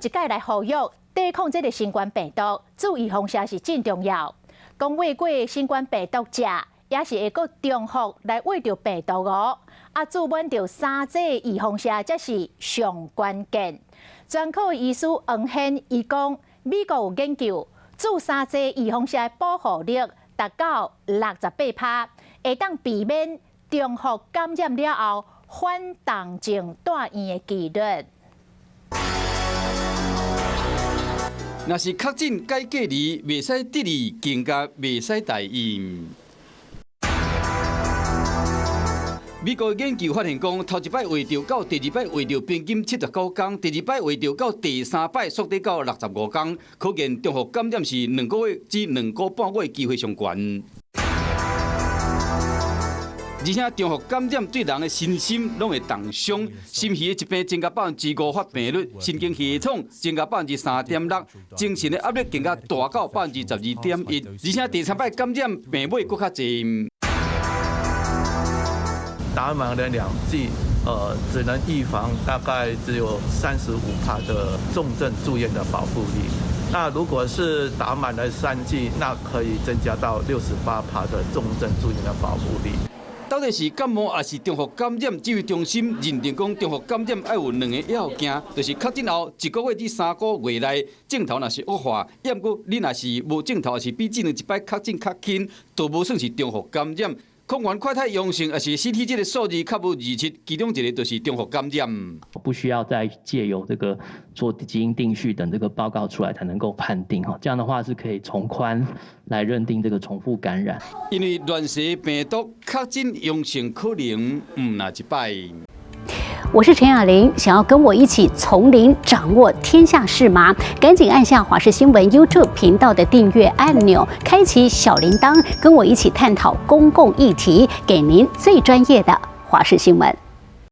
閣一擺來呼籲，抵抗這个新冠病毒，注預防射是真重要。講餵過新冠病毒者，也是會閣重複來餵著病毒哦。啊，注滿著三劑預防射，才是上關鍵。專科醫師黃軒伊講，美國有研究，注三劑預防射的保護力達到68%，會當避免重複感染了後反重症住院的幾率。若是確診改隔離，袂使得意，更加袂使大意。美國研究發現講，頭一擺餵著到第二擺餵著平均79天，第二擺餵著到第三擺縮短到65天，可見重複感染是2個月至2個半月機會上懸。而且重複感染對人的身心攏會重傷，心肺的疾病增加5%發病率，神經系統增加3.6%，精神的壓力更加大到12.1%，而且第三擺感染病尾閣較濟。打滿了2劑，只能預防大概只有35%的重症住院的保護力。那如果是打滿了3劑，那可以增加到68%的重症住院的保護力。到底是感冒還是重複感染？指揮中心認定講，重複感染愛有兩个要件，就是確診後1個月至3個月內症頭若是惡化，抑毋過你若是無症頭，抑是比之前一擺確診較輕，都無算是重複感染。抗原快篩陽性，抑是 CT 這个數字較無27，其中一个就是重複感染。不需要再借由這個做基因定序等這個報告出來才能夠判定哈，這樣的話是可以從寬來認定這個重複感染。因為亂世病毒確診陽性可能毋那一擺。我是陳雅玲，想要跟我一起從零掌握天下事嗎？趕緊按下華視新聞 YouTube 頻道的訂閱按鈕，開啟小鈴鐺，跟我一起探討公共議題，給您最專業的華視新聞。